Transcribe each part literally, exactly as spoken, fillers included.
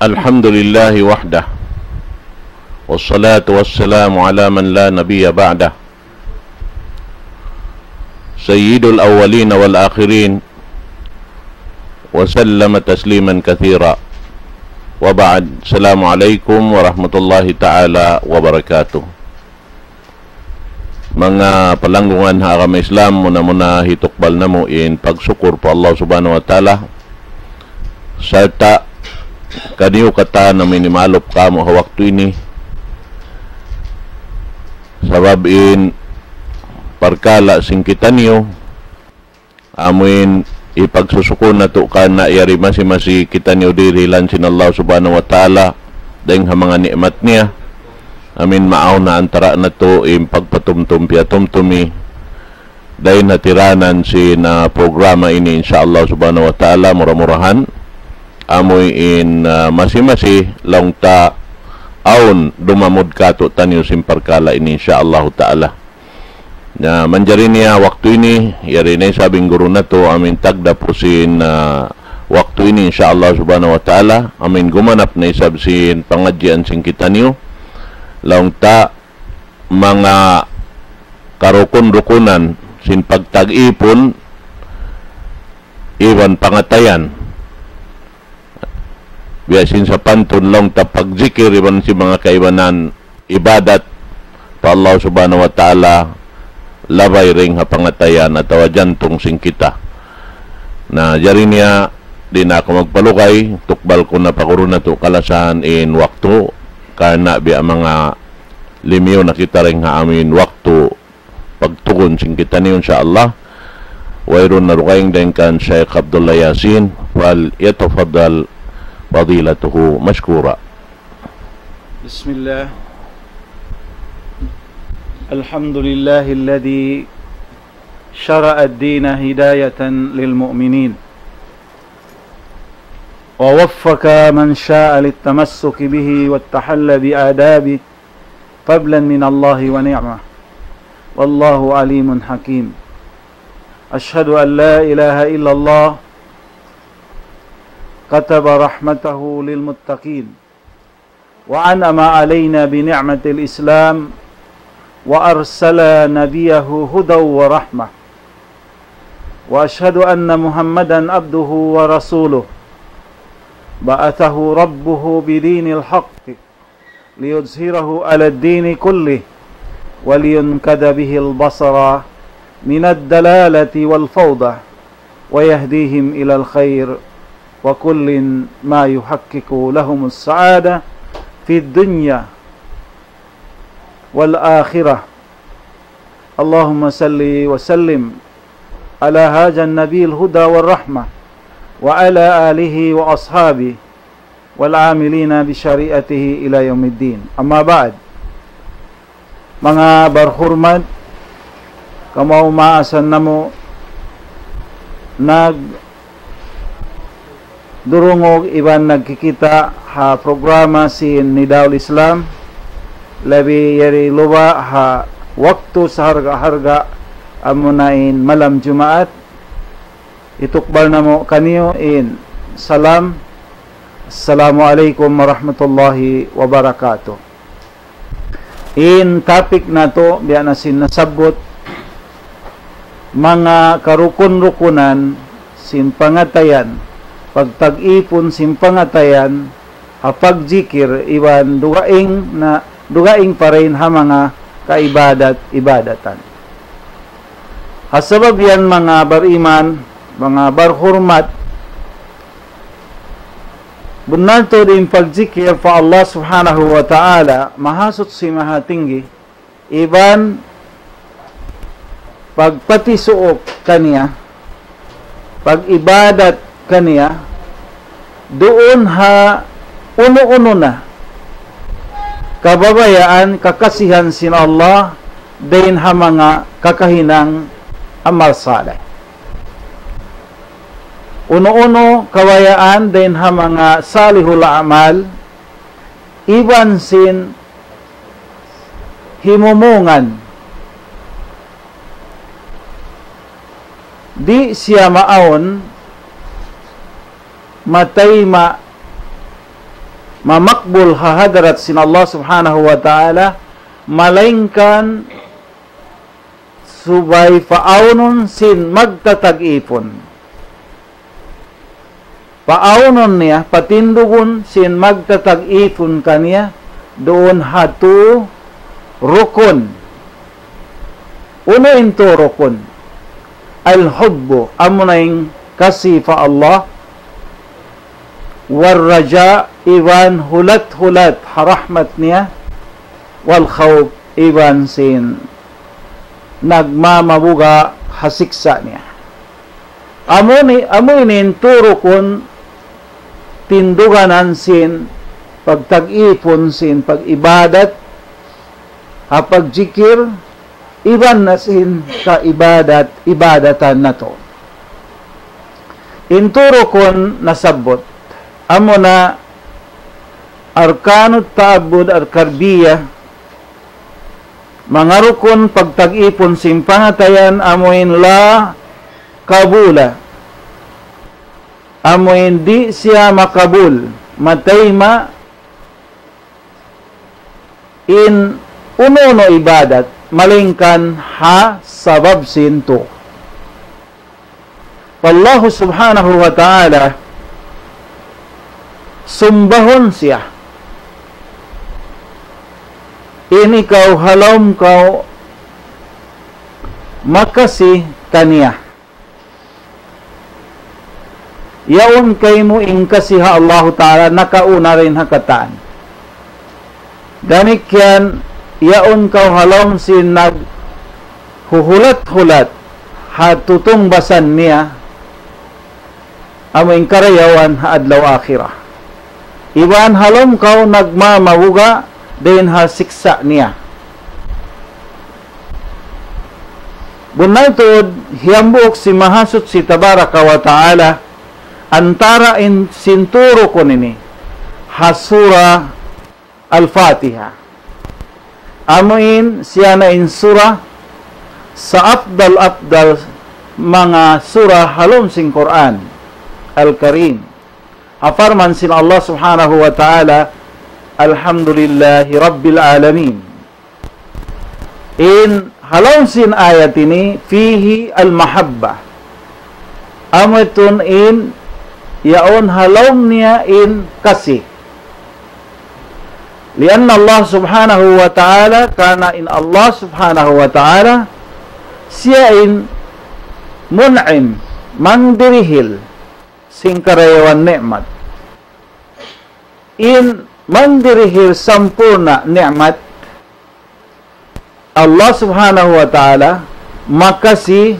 الحمد لله وحده، والصلاة والسلام على من لا نبي بعده، سيد الأولين والآخرين، وسلم تسليما كثيرا. وبعد، السلام عليكم ورحمة الله تعالى وبركاته. Manga palanggungan ha agama Islam, muna-muna hitukbal namu' in pagsukur pa Allah Subhanahu wa Ta'ala. Sarta' kaniyu katan amu in imalup kamu' ha waktu ini. Sabab in parkala' sin kitaniyu, amu in hipagsusukur natu' karna' yari masi-masi kitaniyu dihil sin Allah Subhanahu wa Ta'ala, dayng ha manga ni'mat niya. Amu in maawn na antara natu' in pagpatumtum piyatumtumi. Dayng ha tiranan sin, ah, programa ini, insya Allah Subhanahu wa Ta'ala, mura-murahan. Amu in, ah, masi-masi, laung ta awn dumamud katu'taniyu sin parkala' ini, insya Allah Ta'ala. Na, manjari niya waktu ini, yari na isab in guru natu', amu in tagdapu sin, ah, waktu ini, insya Allah Subhanahu wa Ta'ala, amu in gumanap na isab sin pangadjian sin kitaniyu, laung ta manga karukun-rukunan sin pagtag-ipun iban pangatayan. Biya' sin sapantun laung ta pagjikir iban sin manga kaibanan ibadat pa Allah Subhanahu wa Ta'ala, labay dayng ha pangatayan atawa jantung sin kita. Na, jari niya, di' na aku magpalugay, tukbal ku na pa guru natu' kalasahan in waktu, karna' biya' manga limiyu na kita dayng ha amu in waktu pagtugun sin kitaniyu, insya Allah. Wayruun na dugaing dayng kan Sheikh Abdullah Yasin, فليتفضل فضيلته مشكورا. بسم الله. الحمد لله الذي شرع الدين هداية للمؤمنين، ووفق من شاء للتمسك به والتحلي بآدابه فضلا من الله ونعمة، والله عليم حكيم. أشهد أن لا إله إلا الله، كتب رحمته للمتقين، وأنعم علينا بنعمة الإسلام، وأرسل نبيه هدى ورحمة، وأشهد أن محمدا عبده ورسوله، بعثه ربه بدين الحق ليظهره على الدين كله ولينقذ به البصرى من الضلالة والفوضى ويهديهم إلى الخير وكل ما يحقق لهم السعادة في الدنيا والآخرة. اللهم صل وسلم على هذا النبي الهدى والرحمة وعلى آله وأصحابه والعاملين بشريعته إلى يوم الدين. أما بعد. Manga barhurmat, kamaasan namu' nagdurungug iban nagkikita' ha programa sin Nidaul Islam, labi yari luba ha waktu saharga-harga, amuna in malam Jumaat, hitukbal namu' kaniyu in salam. Assalamu alaykum warahmatullahi wabarakatuh. In topic natu', biya' na sin nasabbut, manga karukun-rukunan sin pangatayan, pagtag-ipun sin pangatayan, ha pagjikir iban dugaing na, dugaing pa dayn ha manga kaibadat-ibadatan. Ha sabab yan, manga bariman, manga barhurmat, bunnal tuud in pagjikir pa Allah Subhanahu wa Ta'ala, Mahasuchi, Mahatinggi, iban pagpatisuuk kaniya, pag-ibadat kaniya, duun ha unu-unu na kabayaan, kakasihan sin Allah, dayn ha manga kakahinang amal salih. Unu-unu kabayaan dayn ha manga salihul a'mal, iban sin himumungan, di' siya maawn matayma' mamakbul ha hadarat sin Allah Subhanahu wa Ta'ala, malaingkan subay paawnun sin magtatag-ipun. Paawnun niya, patindugun sin magtatag-ipun kaniya, duun ha tū rukun. Unu in tū rukun? Al-hubbu, amuna in kasi pa Allah, wal-raja, iban hulat-hulat ha rahmat niya, wal-khawf, iban sin nagmamabuga' ha siksa' niya. Amu ini, amu ini in tū rukun tinduganan sin pagtag-ipun sin pag-ibadat, ha pagjikil, iban na sin kaibadat-ibadatan natu'. In tū rukun nasabbut, amuna arkanut ta'abbud al-qalbiyah, manga rukun pagtag-ipun sin pangatayan amuin la qabula. Amuin di' siya makabul, matayma' in unu-unu ibadat, malaingkan ha sabab sin tū. Wallahu subhanahu wa ta'ala, sumbahun siya. In ikaw ha lawm kaw makasi kaniya. Yaun kaymu in kasi ha Allahu Ta'ala nakauna dayn ha katan. Damikkiyan, yaun kaw ha lawm sin naghuhulat-hulat ha tutungbasan niya, amu in karayawan ha adlaw akhirat. Iban ha lawm kaw nagmamabuga' dayn ha siksa' niya. Bunnal tuud, hiyambuuk sin Mahasuchi Tabaraka wa Ta'ala, antara in sin tū rukun ini, ha Surah Al-Fatiha. Amu in siya na in surah sa afdal-afdal manga surah ha lawm sin Qur'an Al-Karim. Ha parman sin Allah Subhanahu wa Ta'ala, Alhamdulillahi Rabbil Alamin. In ha lawm sin ayat ini, fihi al-mahabba. Amu yadtu in yaun ha lawm niya in kasi. Lianna Allah Subhanahu wa Ta'ala, karna' in Allah Subhanahu wa Ta'ala, siya in mun'im, mangdirihil sin karayawan ni'mat. In mangdirihil sampurna' ni'mat, Allah Subhanahu wa Ta'ala makasi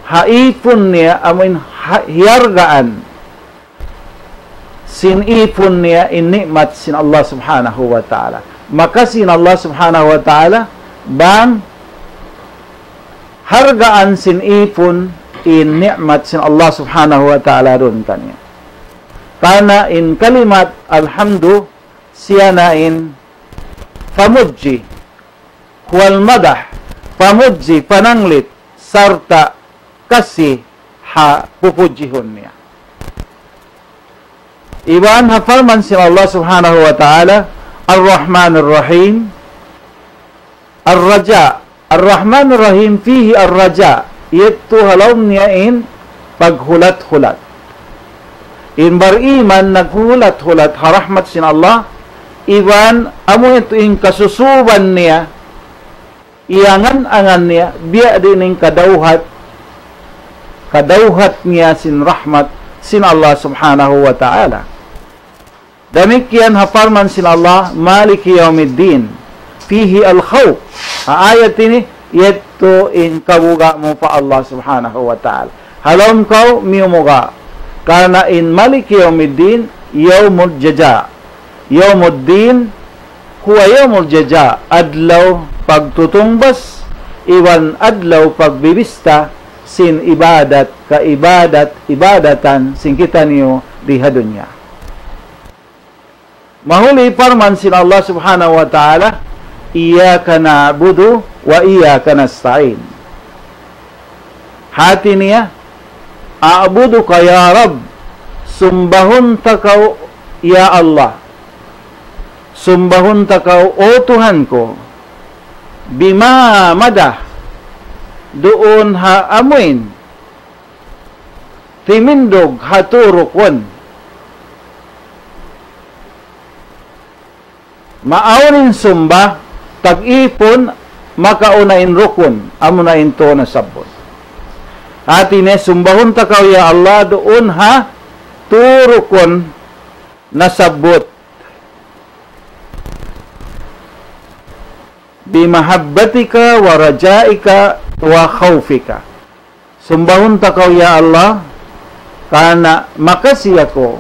ha īpun niya, amuin ha-, hiyargaan sin īpun niya in ni'mat sin Allah Subhanahu wa Ta'ala. Makasi in Allah Subhanahu wa Ta'ala bang hargaan sin īpun in ni'mat sin Allah Subhanahu wa Ta'ala duun kaniya. Karna' in kalimat alhamdu siya na in pamudji, huwal madah, pamudji, pananglit, sarta' kasi ha pupudjihun niya. Iban ha parman sin Allah Subhanahu wa Ta'ala, Ar-Rahmanir Rahim, Ar-Raja. Ar-Rahmanir Rahim, fihi ar-raja. Yadtu ha lawm niya in paghulat-hulat. In bariman naghulat-hulat ha rahmat sin Allah, iban amu yadtu in kasusuban niya, iyangan-angan niya, biya' diin in kadawhat, kadawhat niya sin rahmat sin Allah Subhanahu wa Ta'ala. Damikkiyan ha parman sin Allah, Maliki yawmiddin. Fihi al-khawf. Ha ayat ini, yadtu in kabuga' mu pa Allah Subhanahu wa Ta'ala. Ha lawm kaw miyumuga'. Karna' in Maliki yawmiddin, yawmul jaza. Yawmuddin, huwa yawmul jaza. Adlaw pagtutungbas, iban adlaw pagbibista, sin ibadat, kaibadat, ibadatan, sin kitaniyu di ha dunya. Mahuli parman sin Allah Subhanahu wa Ta'ala, إياك نعبد وإياك نستعين. Hati niya, أعبدك يا رب, sumbahun ta kaw, Ya Allah, sumbahun ta kaw, O Tuhan ku, بما مضى, duun ha amuin timindug ha tū rukun. Maawn in sumba, tag-ipun, makauna in rukun, amuna in tū nasabbut. Hāti niya, sumbahun ta kaw, ya Allah, duun ha tū rukun nasabbut. بمحبتك ورجائك وخوفك. Sumbahun ta kaw, ya Allah, karna' makasi aku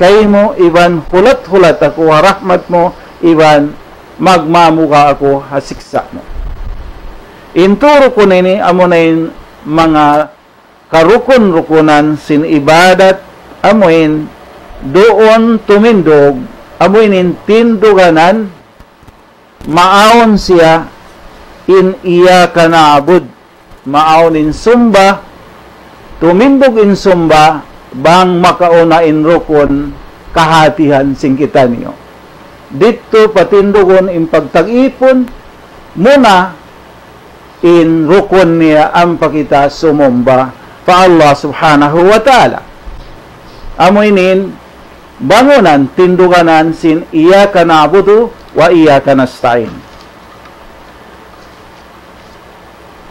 kaymu iban hulat-hulat aku ha rahmat mu iban magmabuga' aku ha siksa' mu. In tū rukun ini amuna in manga karukun-rukunan sin ibadat, amuin duun tumindug, amuin in tinduganan, maawn siya in إياك نعبد, maawn in sumba, tumindug in sumba, bang makauna in rukun kahātihan sin kitaniyu. Didtu patindugun in pagtag-ipun, muna in rukun niya ampa kita sumumba pa Allah Subhanahu wa Ta'ala. Amu ini in bangunan, tinduganan sin إياك نعبد وإياك نستعين.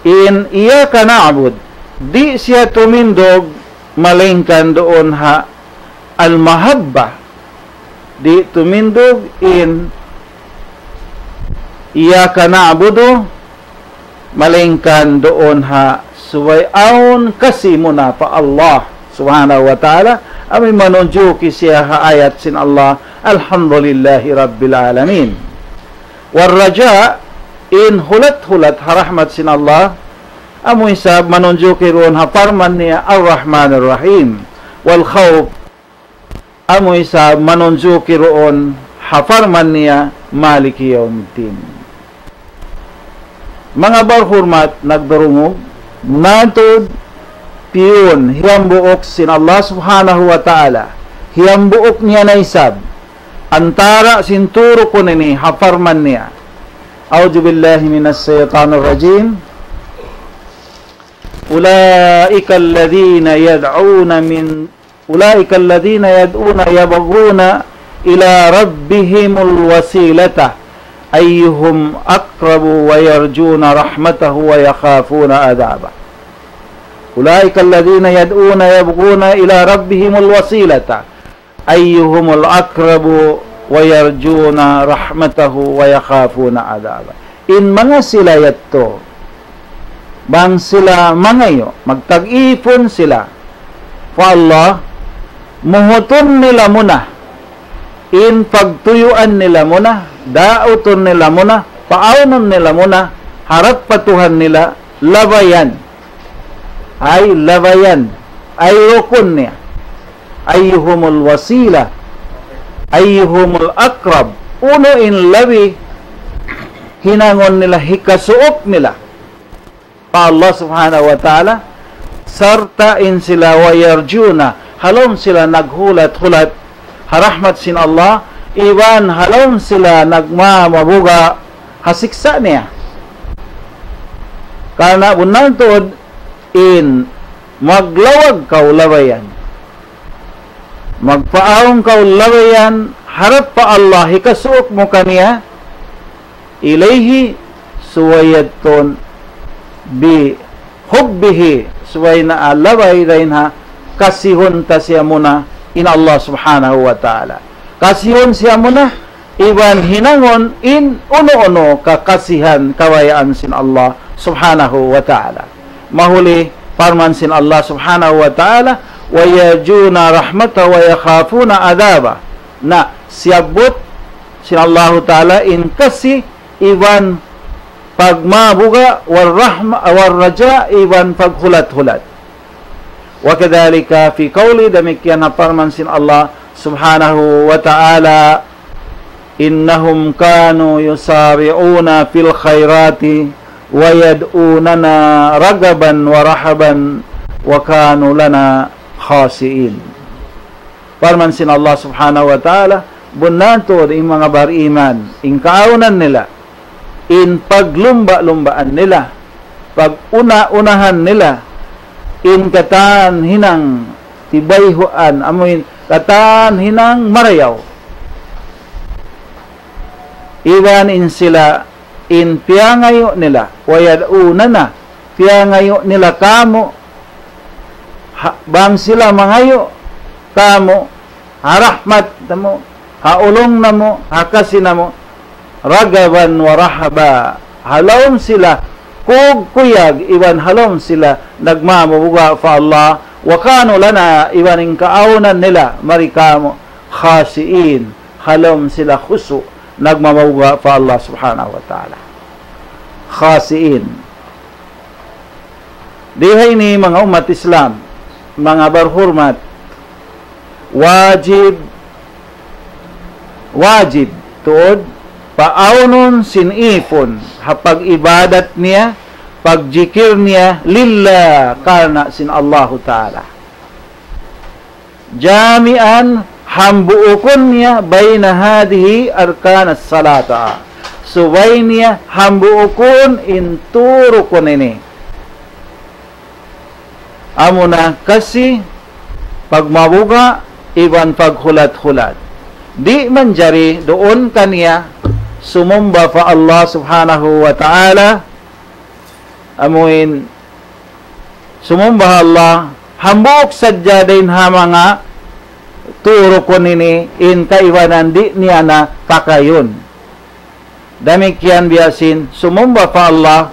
In إياك نعبد, di' siya tumindug malaingkan duun ha المحبة, di' tumindug in إياك نعبد, malaingkan duun ha subay awn kasi muna pa Allah Subhanahu wa Ta'ala, amu in manunjuki siya ha ayat sin Allah, الحمد لله رب العالمين. والرجاء, in hulat-hulat ha rahmat sin Allah, amu isab manunjuki duun ha parman niya الرحمن الرحيم. والخوف, amu isab manunjuki duun ha parman niya مالك يوم الدين. Manga barhurmat nagdurungug, natu' piyun hiyambuuk sin Allah Subhanahu wa Ta'ala, hiyambuuk niya na isab antara sin tū rukun ini ha parman niya. أعوذ بالله من الشيطان الرجيم. أولئك الذين يدعون من أولئك الذين يدعون يبغون إلى ربهم الوسيلة أيهم أقرب ويرجون رحمته ويخافون عذابه. أولئك الذين يدعون يبغون إلى ربهم الوسيلة أيهم أقرب ويرجون رحمته ويخافون عذابه. In manga sila yadtu, bang sila mangayu', magtag-ipun sila pa Allah, muhutun nila muna, in pagtuyuan nila muna, dautun nila muna, paawnun nila muna, harap pa Tuhan nila, labayan. Ay labayan, ay rukun niya. أيهم الوسيلة أيهم الأقرب. Unu in labi hinangun nila, hikasuuk nila pa Allah Subhanahu wa Ta'ala, sarta' in sila ويرجون, ha lawm sila naghulat-hulat ha rahmat sin Allah, iban ha lawm sila nagmamabuga' ha siksa' niya. Karna' bunnal tuud in maglawag kaw labayan, magpaawn kaw labayan harap pa Allah, hikasuuk mu kaniya, إليه, subay yadtu, بحبه, subay na labay dayn ha kasihun ta siya muna in Allah Subhanahu wa Ta'ala. Kasihun siya muna, iban hinangun in unu-unu kakasihan kabayaan sin Allah Subhanahu wa Ta'ala. Mahuli parman sin Allah Subhanahu wa Ta'ala, ويرجون رحمته ويخافون عذابه. Na, siyabbut sin Allahu Ta'ala in kasi iban pagmabuga', والرحمة, والرجاء, iban paghulat-hulat. وكذلك في قوله, damikkiyan ha parman sin Allah Subhanahu wa Ta'ala, إنهم كانوا يسارعون في الخيرات ويدعوننا رغبا ورهبا وكانوا لنا خاشعين. Parman sin Allah Subhanahu wa Ta'ala, bunnal tuud in manga bariman, in kaawnan nila, in paglumba-lumbaan nila, pag-una-unahan nila, in katan hinang tibayhuan, amuin katan hinang marayaw. Iban in sila in piyangayu' nila, ويدعوننا, piyangayu' nila kamu, ha, bang sila mangayu' kamu, ha rahmat namu', ha ulung namu', ha kasi namu', رغبا ورهبا. Ha lawm sila kuyag-kuyag, iban ha lawm sila nagmamabuga' pa Allah, وكانوا لنا, iban in kaawnan nila, mari kamu, خاشعين, ha lawm sila khusu', nagmamabuga' pa Allah Subhanahu wa Ta'ala. خاشعين. Di ha ini manga ummat Islam, manga barhurmat, wajib, wajib tuud, paawnun sin ipun, ha pag-ibadat niya, pagjikil niya, لله, karna' sin Allahu Ta'ala. جامعا, hambuukun niya, بين هذه أركان الصلاة. Subay niya hambuukun in tū rukun ini. Amuna kasi, pagmabuga', iban paghulat-hulat. Di' manjari duun kaniya sumumba pa Allah Subhanahu wa Ta'ala, amuin sumumba ha Allah, hambuuk sadja dayn ha manga tū rukun ini in kaibanan di' niya na pakayun. Damikkiyan biya' sin sumumba pa Allah,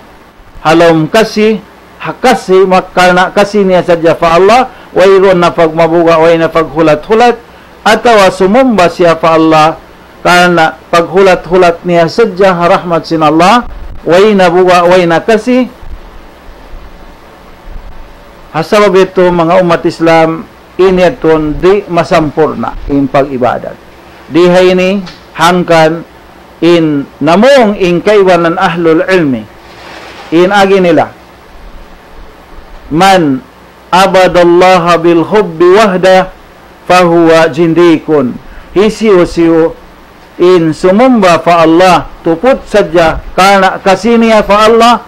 ha lawm kasi, ha kasi, mak-, karna' kasi niya sadja pa Allah, wayruun na pagmabuga', way na paghulat-hulat, atawa sumumba siya pa Allah, karna' paghulat-hulat niya sadja ha rahmat sin Allah, way na buga', way na kasi. Ha sabab yadtu, manga ummat Islam, in yadtu di' masampurna' in pag-ibadat. Di ha ini hangkan in namung in kaibanan ahlul ilmi. In agi nila, من عبد الله بالحب وحده فهو زنديق. Hisiyu-siyu in sumumba pa Allah, tuput sadja karna' kasi niya pa Allah,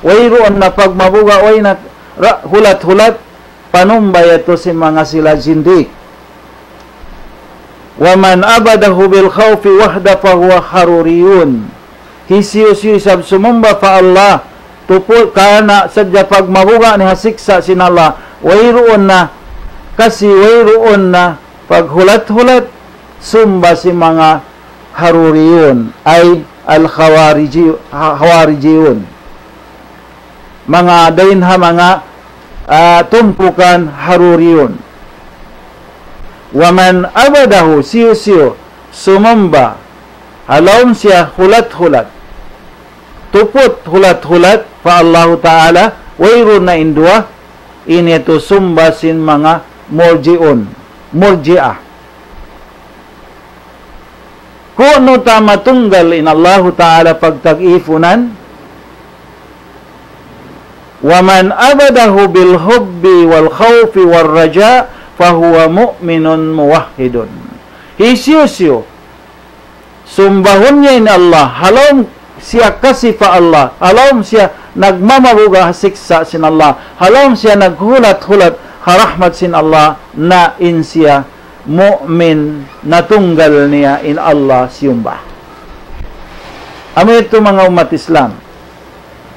wayruun na pagmabuga', way na ra-, hulat-hulat, panumba yadtu sin manga sila zindik. ومن عبده بالخوف وحده فهو حروري. Hisiyu-siyu isab sumumba pa Allah, tuput karna' sadja pagmabuga' niya ha siksa' sin Allah, wayruun na kasi, wayruun na paghulat-hulat, sumba sin manga Haruriyun, ay al-Khawariji-, ha-, Khawarijiyun. Manga dayn ha manga, ah, tumpukan Haruriyun. ومن عبده, siyu-siyu sumumba, ha lawm siya hulat-hulat, tuput hulat-hulat pa Allahu Ta'ala, wayruun na in duwa, ini yadtu sumba sin manga Murji'un, Murji'ah. Kunu' ta matunggal in Allahu Ta'ala pagtag-ipunan. ومن عبده بالحب والخوف والرجاء فهو مؤمن موحد. Hisiyu-siyu sumbahun niya in Allah, ha lawm siya kasi pa Allah, ha lawm siya nagmamabuga' ha siksa' sin Allah, ha lawm siya naghulat-hulat ha rahmat sin Allah, na in siya mu'min, natunggal niya in Allah siyumba. Amu yadtu manga ummat Islam.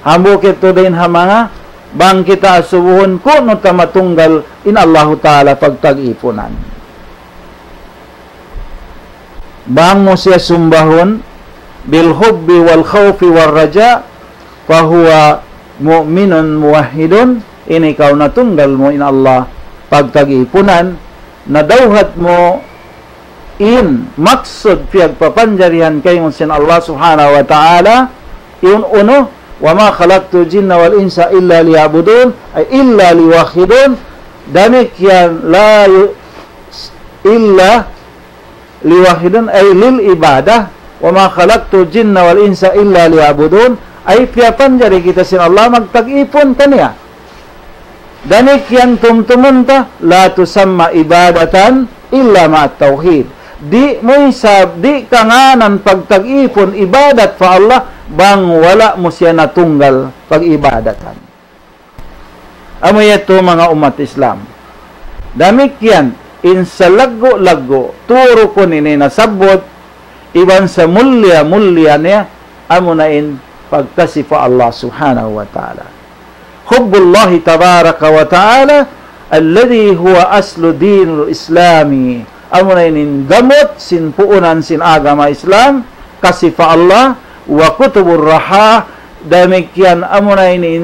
Hambuuk yadtu dayn ha manga bang kita asubuhun kunu' ta matunggal in Allahu Ta'ala pagtag-ipunan. Bang mu siya sumbahun بالحب والخوف والرجاء فهو مؤمن موحد, ini kaw natunggal mu in Allah pagtag-ipunan, nadawhat mu in maksud piyagpapanjarihan kaymu sin Allah Subhanahu wa Ta'ala, in unu, وما خلقت الجن والإنس إلا ليعبدون, ay إلا ليوحدون, damikkiyan la yu-, إلا ليوحدون, ay للعبادة, وما خلقت الجن والإنس إلا ليعبدون, ay piyapanjari kita sin Allah magtag-ipun kaniya. Damikkiyan tumtumun ta, لا تسمى عبادة إلا مع التوحيد. Di' mu isab, di' kangānan pagtag-ipun ibadat pa Allah, bang wala' mu siya natunggal pag-ibadatan. Amu yadtu manga ummat Islam. Damikkiyan, in salaggu'-laggu', tū rukun ini nasabbut, iban samulliya-mulliya niya, amuna in pagkasi pa Allah Subhanahu wa Ta'ala. حب الله تبارك وتعالى الذي هو أصل دين الإسلام. Amuna ini in gamut sin puunan sin agama Islam, kasi pa Allah, وكتب الرحى, damikkiyan amuna ini in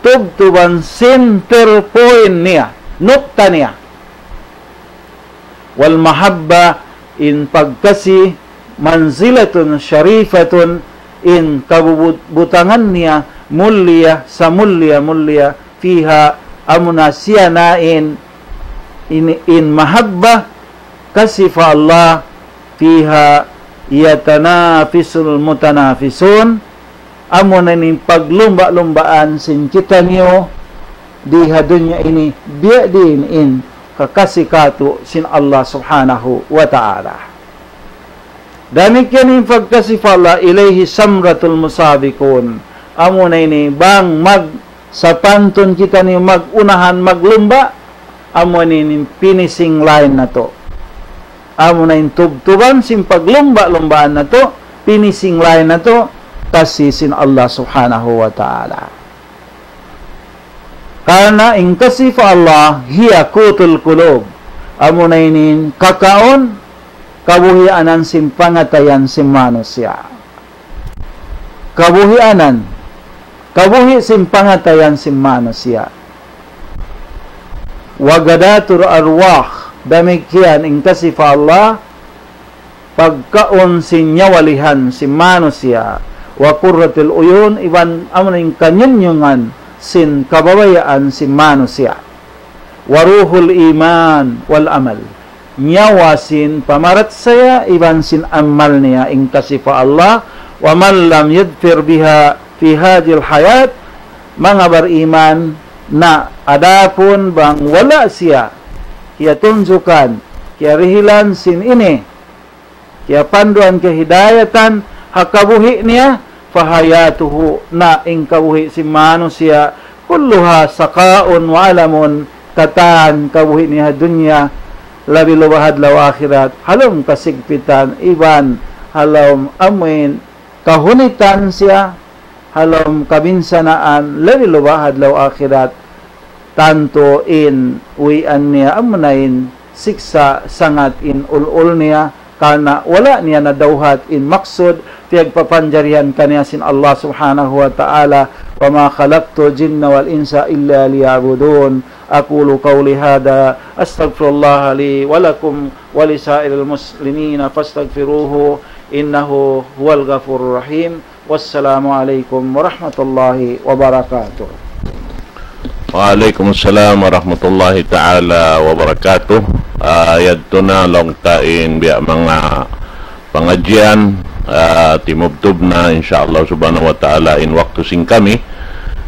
tubtuban center point niya, nukta niya. والمحبة, in pagkasi, منزلة شريفة, in kabubutangan niya mulliya, samulliya-mulliya, فيها, amuna siya na in, in, in mahabba, kasi pa Allah, فيها يتنافس المتنافسون, amuna in paglumba'-lumbaan sin kitaniyu di ha dunya ini, biya' diin in kakasi katu' sin Allah Subhanahu wa Ta'ala. Damikkiyan in pagkasi pa Allah, إليه ثمرة المسابقون. Amuna ini bang mag-, sapantun kitaniyu mag-unahan maglumba', amuna ini in finishing line natu'. Amuna in tubtuban sin paglumba'-lumbaan natu', finishing line natu', kasi sin Allah Subhanahu wa Ta'ala. Karna' in kasi pa Allah, هي قوت القلوب. Amuna ini in kakaun, kabuhianan sin pangatayan sin manusiya'. Kabuhianan, kabuhi' sin pangatayan sin manusiya'. وغذاء الأرواح, damikkiyan in kasi pa Allah, pagkaun sin nyawalihan sin manusiya', وقرة العيون, iban amuna in kanyunyungan sin kababayaan sin manusiya', وروح الإيمان والعمل, nyawa sin pamarachaya iban sin amal niya in kasi pa Allah, ومن لم يظفر بها في هذه الحياة, manga bariman, na adapun bang wala' siya kiyatunjukan, kiyarihilan sin ini, kiyapanduan, kiyahidayatan ha kabuhi' niya, فحياته, na in kabuhi' sin manusiya', كلها شقاء وألم, katan kabuhi' niya ha dunya, labi-labi ha adlaw akhirat, ha lawm kasigpitan, iban ha lawm amuin kahunitan siya, ha lawm kabinsanaan, labi-labi ha adlaw akhirat, tantu in uwian niya amuna in siksa' sangat in ul-ul niya, karna' wala' niya nadawhat in maksud piyagpapanjarihan kaniya sin Allah Subhanahu wa Ta'ala, وما خلقت الجن والإنس إلا ليعبدون. أقول قولي هذا، أستغفر الله لي ولكم ولسائر المسلمين فاستغفروه إنه هو الغفور الرحيم. والسلام عليكم ورحمة الله وبركاته. Waalaikumsalam warahmatullahi ta'ala wabarakatuh. Ah, yadtu na laung ta in biya' manga pangadjian, ah, timubtub na, insya Allah subhanahu wa ta'ala, in waktu sin kami.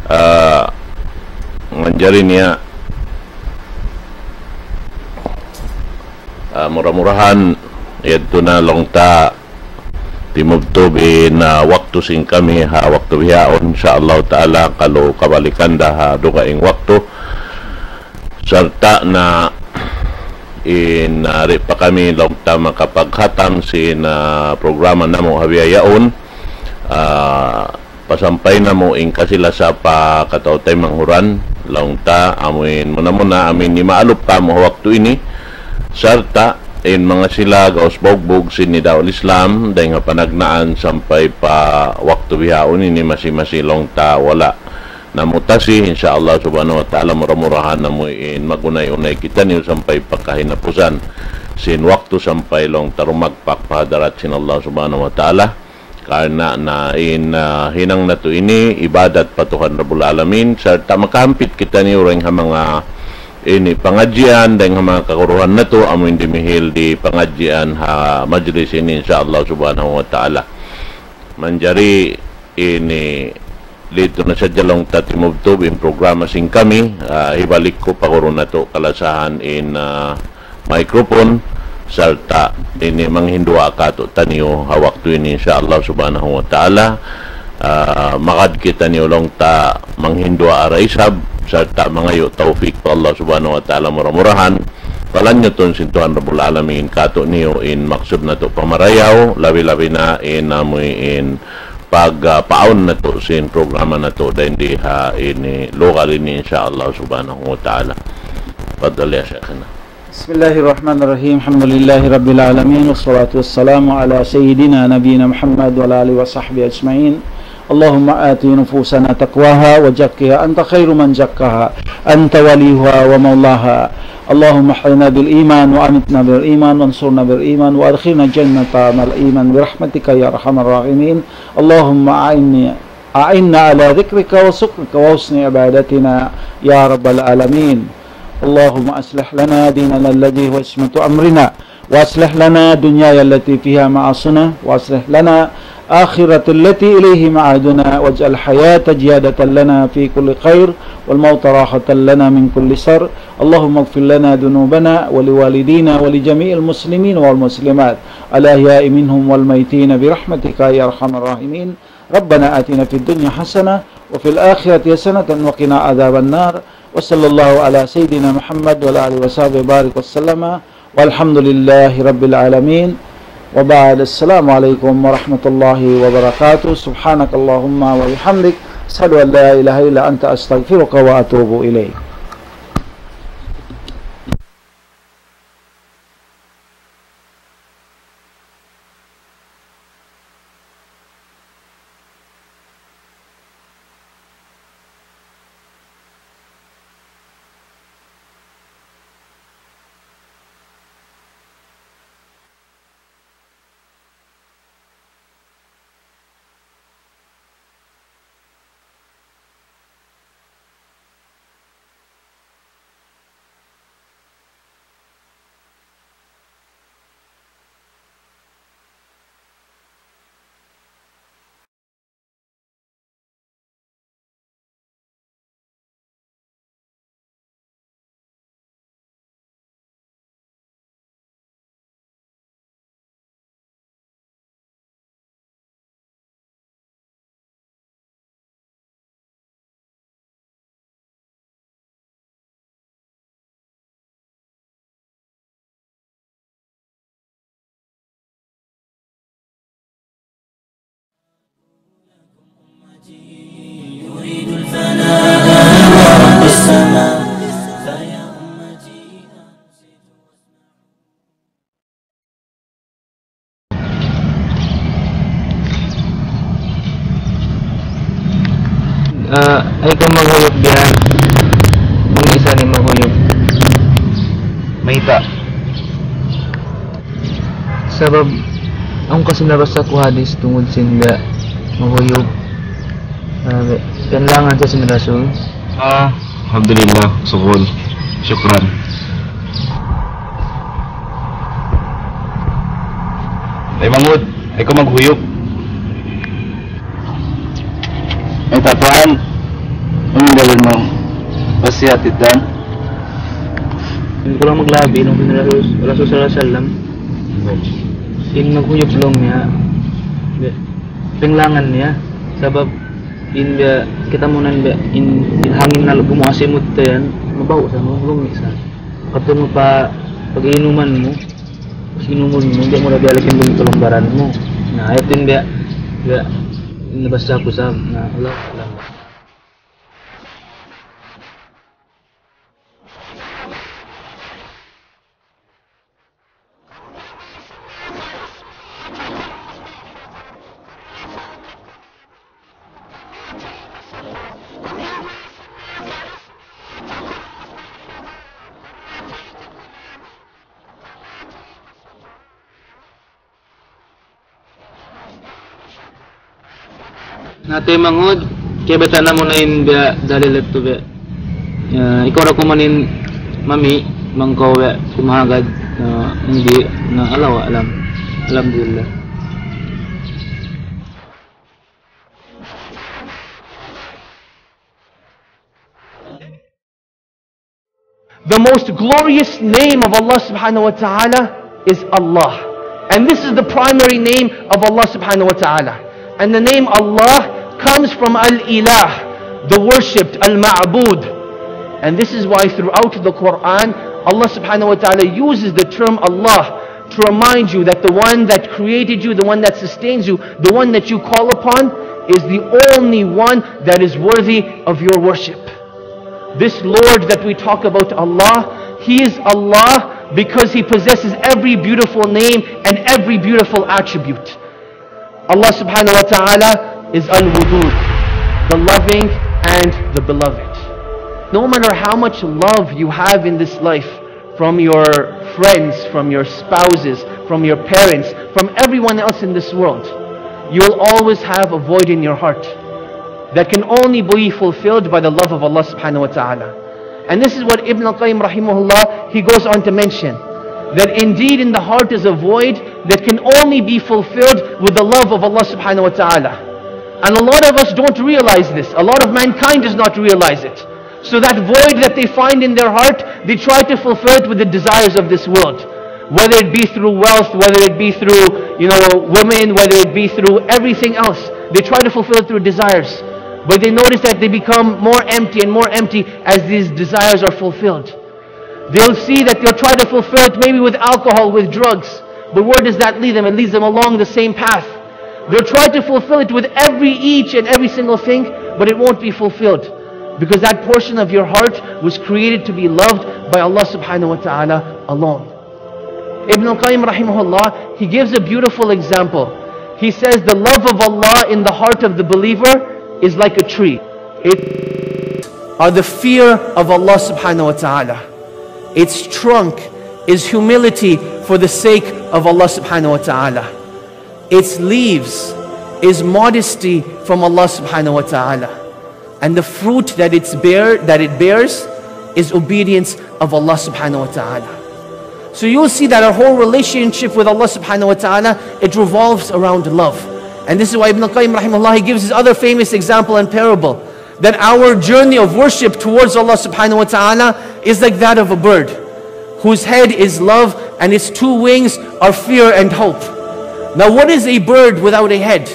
Ah, manjari niya, ah, mura-murahan, yadtu na laung ta timubtub in, ah, waktu sin kami ha waktu bihaun, insya Allah ta'ala, kalu kabalikan da ha dugaing waktu. Sarta' na in, ah, di' pa kami laung ta makapaghatam sin, ah, programa namu' ha bihaun. Ah, pasampay namu' in kasi-lasa pa kataw-taymanghuran, laung ta, amuin muna-muna, amuin imaalup kamu' ha waktu ini, sarta' in manga sila gaus baugbug sin Nidaul Islam, dayng ha panagnaan sampay pa waktu bihaun ini masi-masi laung ta wala' namu' tasi, insya Allah subhanahu wa ta'ala, mura-murahan namu' in magunay-unay kitaniyu sampay pa kahinapusan sin waktu sampay laung ta rumagpak pa hadarat sin Allah subhanahu wa ta'ala. Karna' na in, ah, hinang natu' ini ibadat pa Tuhan Rabbul Alamin, sarta' makahampit kitaniyu dayng ha manga ini pangadjian, dayng ha manga kaguruhan natu', amuin dimihil di pangadjian ha majlis ini, insya Allah subhanahu wa ta'ala. Manjari ini didtu na sadja laung ta timubtub in programa sin kami, ah, hibalik ku pa guru natu' kalasahan in, ah, microphone. sarta' ini manghinduwaa kātu'niyu ha waktu ini, insya Allah subhanahu wa ta'ala. Ah, magad kitaniyu laung ta manghinduwaa da isab, sarta' mangayu' tawfik pa Allah subhanahu wa ta'ala, mura-murahan palanyutun sin Tuhan Rabbul Alamin kātu'niyu in maksud natu' pamarayaw, labi-labi na in amuin pag, ah, paawn natu' sin programa natu' dayn di ha ini lugal ini, insya Allah subhanahu wa ta'ala. Fadal ya Shaykhana. بسم الله الرحمن الرحيم. الحمد لله رب العالمين، والصلاة والسلام على سيدنا نبينا محمد وعلى آله وصحبه أجمعين. اللهم آت نفوسنا تقواها وزكها أنت خير من زكاها أنت وليها ومولاها. اللهم أحينا بالإيمان وأمتنا بالإيمان وانصرنا بالإيمان وأدخلنا الجنة مع الإيمان برحمتك يا أرحم الراحمين. اللهم أعني أعنا على ذكرك وشكرك وحسن عبادتنا يا رب العالمين. اللهم أصلح لنا ديننا الذي هو عصمة أمرنا، وأصلح لنا دنيانا التي فيها معاشنا، وأصلح لنا آخرة التي إليه معادنا، واجعل الحياة زيادة لنا في كل خير، والموت راحة لنا من كل شر. اللهم اغفر لنا ذنوبنا ولوالدينا ولجميع المسلمين والمسلمات الأحياء منهم والميتين برحمتك يا أرحم الراحمين. ربنا آتنا في الدنيا حسنة وفي الآخرة حسنة وقنا عذاب النار. وصلى الله على سيدنا محمد وعلى آله وصحبه وبارك وسلم. والحمد لله رب العالمين. وبعد، السلام عليكم ورحمة الله وبركاته. سبحانك اللهم وبحمدك، أشهد أن لا إله إلا أنت، أستغفرك وأتوب إليك. Ah, ay kaw maghuyup biya'. Bang isa ini maghuyup. Mayta'? Sabab, awn kasi nabasa ku hadis tungud sin biya' maghuyup. Ah, biya', kailangan sa sin Rasul. Ah, alhamdulillah, sukul. Shukran. Ay, Mangud, ay kaw maghuyup. Ay, Tatan, anong gawin mo? Pasiyat itan. Hindi ko lang maglabi nung Rasul, Rasul sallallahu alaihi wasallam. In maghuyup laung niya. Kailangan niya. Sabab, in biya', kita' mu na in biya', in, in hangin na gumuwa' sin mut yan, mabaw sa mu, lumi sa. Kadtu mu pa pag-iinuman mu, pag-iinuman mu, di' mu na biya' lagi in tulung baran mu. Na, ayat in biya', biya', nabasa ku sa, na, Allah, Allah. Na, Taymanghud, kiyabata' namu' na in biya' dalil yadtu biya'. Ya, ikaw ra kuman in mami', bang kaw biya' kumahagad, na, hindi, na, Allahu a'lam. Alhamdulillah. The most glorious name of Allah subhanahu wa ta'ala is Allah. And this is the primary name of Allah subhanahu wa ta'ala. And the name Allah comes from Al-Ilah, the worshipped, Al-Ma'bud. And this is why throughout the Quran, Allah subhanahu wa ta'ala uses the term Allah to remind you that the one that created you, the one that sustains you, the one that you call upon is the only one that is worthy of your worship. This Lord that we talk about, Allah, He is Allah because He possesses every beautiful name and every beautiful attribute. Allah subhanahu wa ta'ala is Al-Wadud, the loving and the beloved. No matter how much love you have in this life, from your friends, from your spouses, from your parents, from everyone else in this world, you will always have a void in your heart that can only be fulfilled by the love of Allah subhanahu wa ta'ala. And this is what Ibn al-Qayyim rahimahullah, he goes on to mention, that indeed in the heart is a void that can only be fulfilled with the love of Allah subhanahu wa ta'ala. And a lot of us don't realize this. A lot of mankind does not realize it. So that void that they find in their heart, they try to fulfill it with the desires of this world. Whether it be through wealth, whether it be through, you know, women, whether it be through everything else, they try to fulfill it through desires. But they notice that they become more empty and more empty as these desires are fulfilled. They'll see that they'll try to fulfill it maybe with alcohol, with drugs. But where does that lead them? It leads them along the same path. They'll try to fulfill it with every, each and every single thing, but it won't be fulfilled because that portion of your heart was created to be loved by Allah subhanahu wa ta'ala alone. Ibn al-Qayyim rahimahullah, he gives a beautiful example. He says the love of Allah in the heart of the believer is like a tree. It are the fear of Allah subhanahu wa ta'ala. Its trunk is humility for the sake of Allah subhanahu wa ta'ala. Its leaves is modesty from Allah subhanahu wa ta'ala. And the fruit that it's bear that it bears is obedience of Allah subhanahu wa ta'ala. So you'll see that our whole relationship with Allah subhanahu wa ta'ala, it revolves around love. And this is why Ibn al-Qayyim rahimahullah, he gives his other famous example and parable, that our journey of worship towards Allah subhanahu wa ta'ala is like that of a bird whose head is love and its two wings are fear and hope. Now, what is a bird without a head?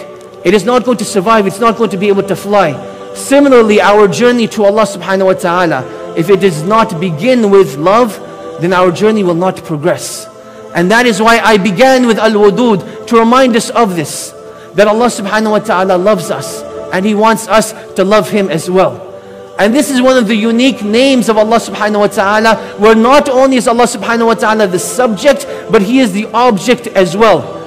It is not going to survive, it's not going to be able to fly. Similarly, our journey to Allah subhanahu wa ta'ala, if it does not begin with love, then our journey will not progress. And that is why I began with Al-Wadud, to remind us of this, that Allah subhanahu wa ta'ala loves us and He wants us to love Him as well. And this is one of the unique names of Allah subhanahu wa ta'ala, where not only is Allah subhanahu wa ta'ala the subject, but He is the object as well.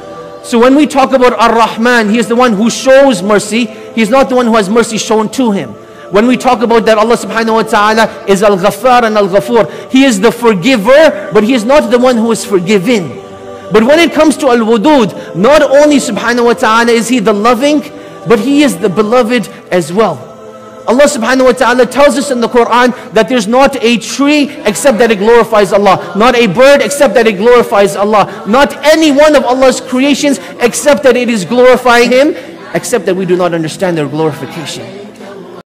So when we talk about Ar-Rahman, He is the one who shows mercy. He is not the one who has mercy shown to him. When we talk about that Allah subhanahu wa ta'ala is Al-Ghaffar and Al-Ghafur, He is the forgiver, but He is not the one who is forgiven. But when it comes to Al-Wadud, not only subhanahu wa ta'ala is He the loving, but He is the beloved as well. Allah subhanahu wa ta'ala tells us in the Quran that there's not a tree except that it glorifies Allah, not a bird except that it glorifies Allah, not any one of Allah's creations except that it is glorifying Him, except that we do not understand their glorification.